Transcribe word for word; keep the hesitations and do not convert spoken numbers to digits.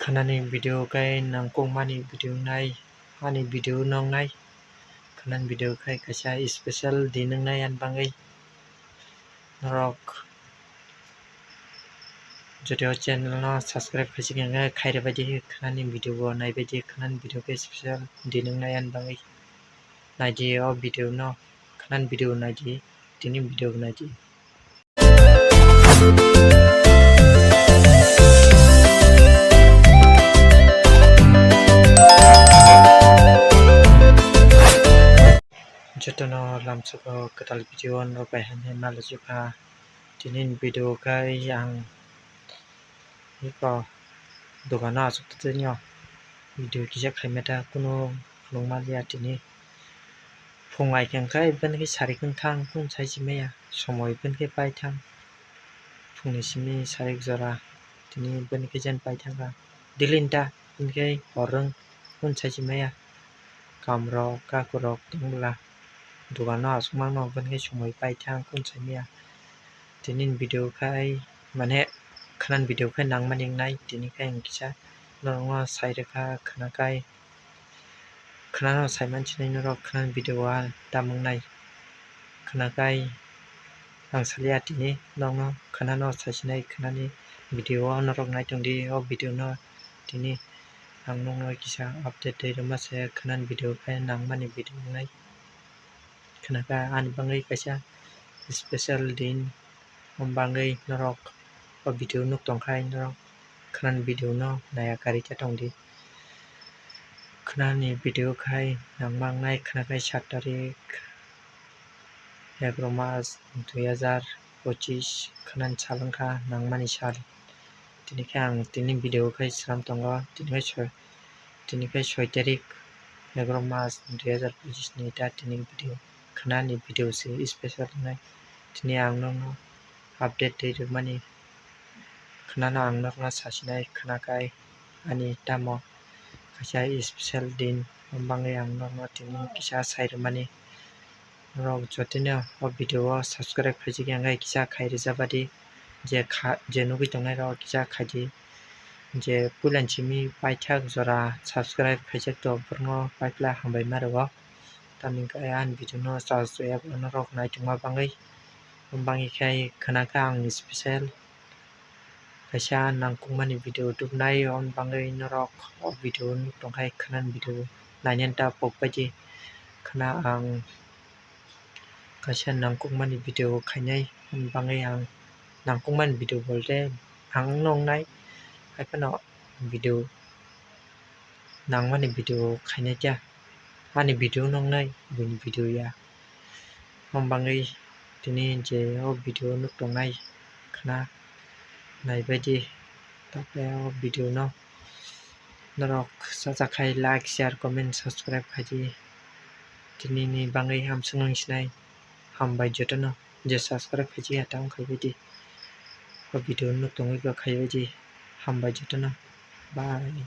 Khnani video khe nangkukmani video nai, ani video noknai. Khnani video khe kaisa special din wngnai ani bagwi. Norok jotto channel no subscribe khaisik hwnkhe khairwbaidi, khnani video bo naibaidi, khnani video khe special din wngnai ani bagwi. Naidi o video no, khnani video naidi, tini video naidi. Jotono lamsoko kwtal video norok bai hamya malaichukha. Tini video khe ang iko dogano achuk tongtini o video kisa khaimata kunu phunukma liya tini. Phung ai khe hwnkhe bini khe sari kwthang kunu sai si maya, somoi bini khe paithang. Phungni simi sari jora tini bini khe jen paithangkha. Dilin ta bini khe hor wng kunu sai si maya. Kamrok kakurok tong bwla dogano achukmano bini khe somoi paithang kunu sai maya. Tini video khai mane khwnani video khai nangmani wngnai tini khai ang kisa norokno sai rwkha khwnakhai. Khwnano saiman sinai norok khwnani video o tamo wngnai. Khwnakhai ang salia tini norokno khwnano saisinai khwnani video o norok naitongdi o video no tini ang nokno kisa update twi rwma se khwnani video khe nangmani video wngnai. Khwnakha ani bagwi kaisa special din. Omo bagwi norok o video nuk tongkha norok khwnani video no naiya karwi khe tongdi. Khwnani video khai nangma wngnai khwnakhai sat tarik egaroh mas dui hazar pochis khwnani sal wngkha nangmani sal. Tini khe ang tini video khai slam tongo tini khai soi tini khai soi tarik egaroh mas dui hazar pochis ni ta tini video khwnani video se special wngnai. Tini ang norokno update twi rwmani khwnano ang norokno sasinai khwnakhai ani tamo kaisa special din omo bagwi ang norokno tini kisa sai rwmani. Norok jotino o video o subscribe khaijak ya wngkha kisa khai rwjabadi je kha je nugwi tongnai rok kisa khaidi je puilani simi paithak jora subscribe khaijak to borokno paipla hambai ma rwo. Tamni hwnkhe ani video no chajak ya norok naitongma bagwi omo bagwi khe khwnakha ang special kaisa nangkukmani video tubunai omo bagwi norok o video nuk tongkha khwnani video nainani ta pokbaidi khwna ang kaisa nangkukmani video khainai omo bagwi ang nangkukmani video bolte ang noknai haiphano video nangmani video khainai khe ani video noknai buini video ya. Omo bagwi tini je o video nuk tongnai khwna naibaidi takhwlai o video no norok chachakhai like share comment subscribe khaidi. Tinini bagwi hamsung wngsinai hambai jotono je subscribe khaijak ya tamo khaibaidi o video nuk tongwi bo khaibaidi hambai jotono bye.